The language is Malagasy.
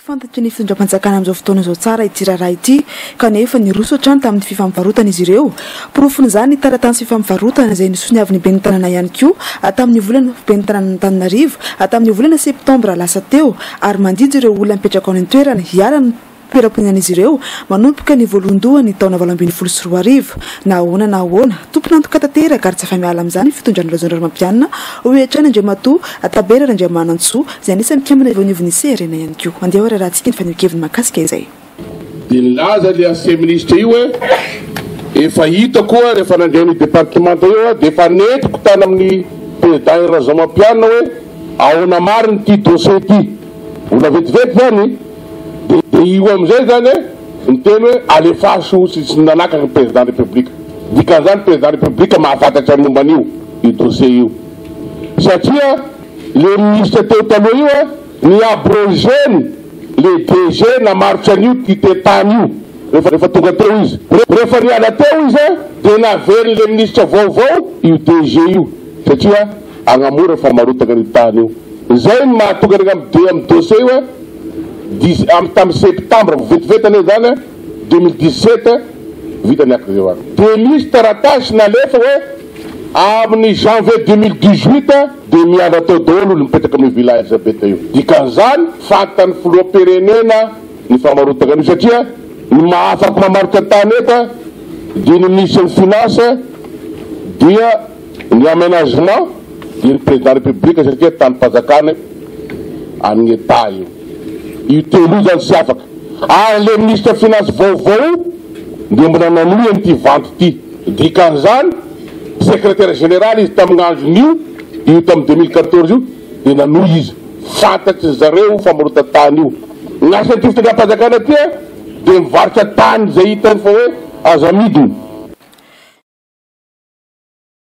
Fantatry ny fitondram-panjakana amin'izao fotoana izao tsara ity raharaha ity kanefa niroso hatrany tamin'ny fifampivarotana izy ireo. Porofon'izany ny taratasy fifampivarotana izay nosoniavin'ny ben'ny tanàna ihany koa tamin'ny volana ben'ny tanànan'Antananarivo tamin'ny volana septambra lasa teo ary mandidy ireo olona mipetraka ao an-toerana hiala ny toeram-ponenan'izy ireo manomboka ny voalohandohan'ny taona 2018. Na ahoana na ahoana, tompon'antoka tanteraka ary tsy afa-miala amin'izany ny fitondrana Rajaonarimampianina, hoy hatrany Andriamatoa Tabera Randriamanantsoa, izay anisan'ny mpikambana eo anivon'ny CRN ihany koa. Andeha horarahantsika ny fanehoan-keviny mahakasika izay. Dia nilaza ilay ancien ministre io hoe efa hitako oa rehefa nandeha an'io departemanta io aho dia efa nentiko tany amin'ny président Hery Rajaomampianina hoe ahoana marina ity dossier ity. Mbola vetivety zany dia io amizay zany niteny hoe alefaso sy tsy nanakana ny président république. Dikan'izany président république mahafantatra ny momba an'io io dossier io satria le ministre teo taloha io a ny abrogeny le DG namarotra an'io ty tany io rehefa tonga teo izy. Rehefa niala teo izy a dia naveriny le ministre vaovao io DG io satria agnamora famarotana ny tany io. Zay no mahatonga ny am am dossier io a dix am tamin'ny septembre vetivety anie zany a 2017 vita ny acte de vente. Dia nisy taratasy nalefa hoe amin'ny janvier 2018 dia miala tao daholo olo mipetraka amin'ny villa Elizabeth io. Dikan'izany fantan'ny filoham-pirenena ny famarotana an'io satria ny mahafaky mamarotra tany eto dia ny ministre ny finance dia ny aménagement dia ny président république satria tanim-panjakana amin'ny état io. Io telo io zany tsy afaka. Ary le ministre finance vaovao dia mbola nanohy an'ity vente ity. Dikan'izany secrétaire général izy tamin'ny andron'io, io tamin'ny 2014 io dia nanohy izy. Fantatry zareo famarota-tany io. Ny asan'ity fitondram-panjakana ity dia mivarotra tany izay hitany fa hoe azo amidiny.